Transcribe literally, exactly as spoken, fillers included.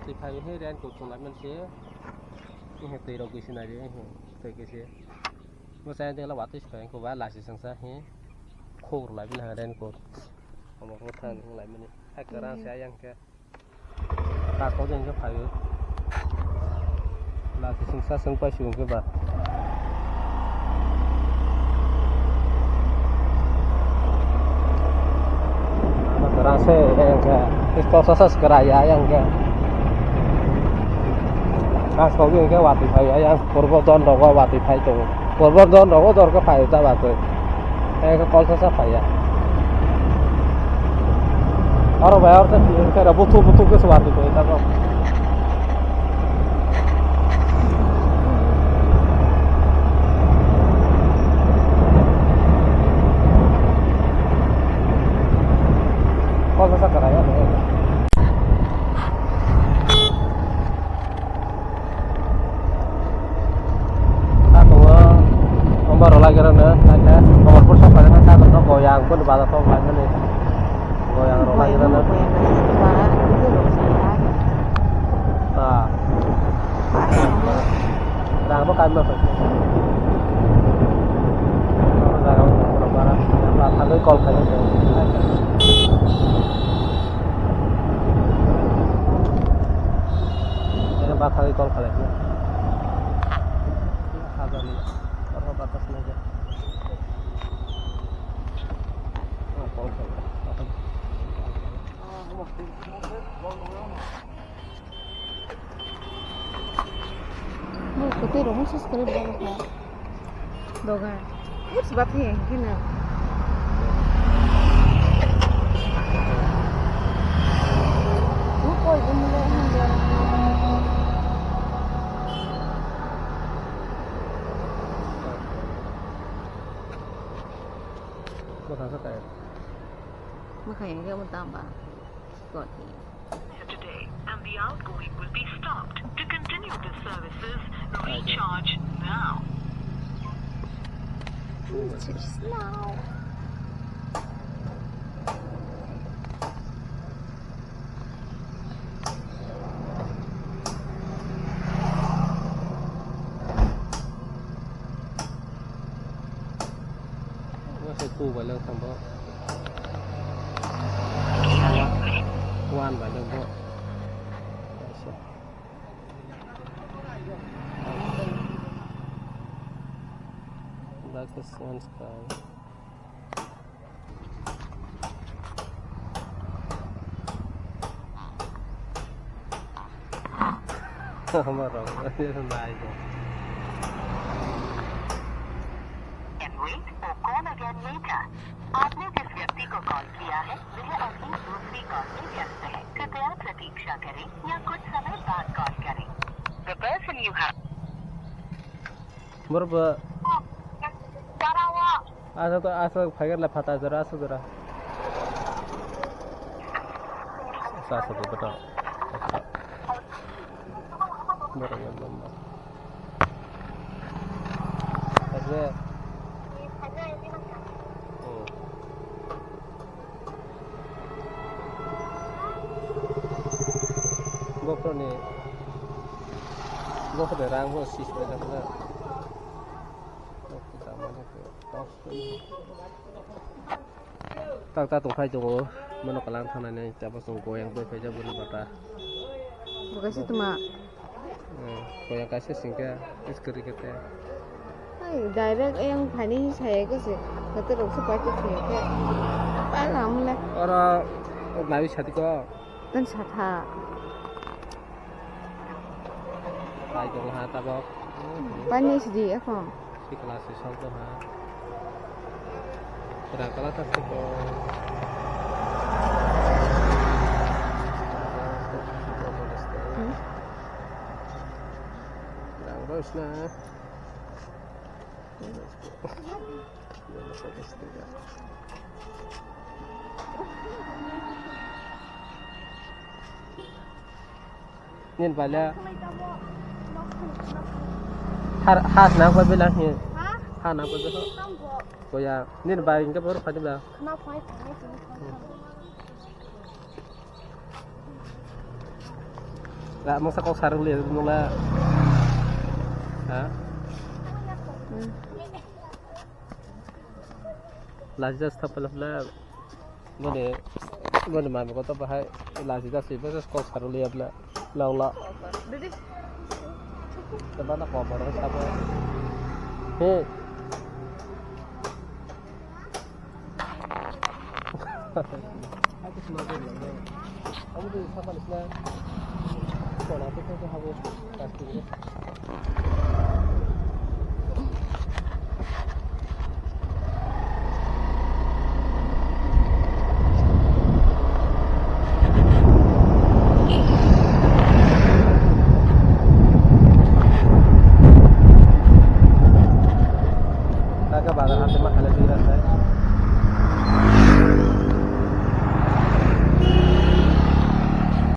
Twi phai he raincoat chwng lai mani se. He twi rok gwi sinai de he twi gwi se. Bo chai de la watwi se phai ko ba lasi sangsa he. Khok rw lai bini ha raincoat. Omo ko thang ni lai mani. Hai kwrang se ayang khe. Kako jeng khe phaio. Lasi sungsa sung pai sung khe ba. Ama kwrang se yang khe. Is kosa sas kwrang ya yang khe. Kas kok jeng khe watwi phai ya yang. Purbo don rogo watwi phai tongo. Purbo don rogo dor khe phai ta ba koi. Eko kol sa sa phaiya. Aro bai aro ta phiyang khe ro buthuk buthuk khe swar di koi ta kok. Kol sa sa kwraya. Tato o, omba rwlai gana no, naikhe, Kamalpur sok paina tato no goyang, boni bazar sok paimani. Goyang rwlai gana no. Ah. Rang bo kaima pai. Jaga bara, bara, bara, bara, bara, bara, bara, bara, bara, bara, bara, bara, Ere bathagwi call khalai khe. Hajani, oro batas nai khe. Ah, call khalai. Bo kwtwi rok message kwrwi bo kha. Doga. Ups, bathai ya, hingke na. Bo koi bo mole hingke. Bo thangsa kaya. Bo kaya hingke bo tamba. Today, and the outgoing will be stopped. To continue the services, recharge now. Recharge now. Wah, saya tuh balik tambah. Wan balik, Bro. Aisyah. Black is one sky. Marok, nai ko. Can wait or call again later. आपने जिस व्यक्ति को कॉल किया है, वह अभी दूसरी कॉल में व्यस्त है। कृपया प्रतीक्षा करें या कुछ समय बाद कॉल करें। The person you have Borok bo. Asa to, asa phaigar le phata jora, asa jora. Asa, asa to, beto. Borok bo lomba. Asa. Hmm. Bokrokni, bokrokni rang bo sis bai jak na. Tak ta tongphai tongo, mano kalang thangnai nai, tabuk chwng goyang bai phaijak boni bata. Bo kaisa tuma. Eh, koya kaisa singkhe, is kwrwi khe te. Ai, direct ayang phaini saya khe se, khatir rok se paiti khe khe. Pal amle. Oro, o nawi sati ko. Tang satha. Pai tong ha tabok. Pani sidi ekhon. Sikla se sok tong ha. Rang kala ta siko. Hmm? Rang rosna. Nin bala. Har, has nang pa bilang hi. Ha? Ha nang pa bilang. Koya, nin ba ingka baru padi ba. Kena pai pai ni sini kan. Hmm. Masa kok sarung le nula. Ha? Laji das thap pala pala. Mane, mane mami ko to bahai laji das iba kok sarung le pala. Lau la. Didi. Tebana kok borok sabo. He.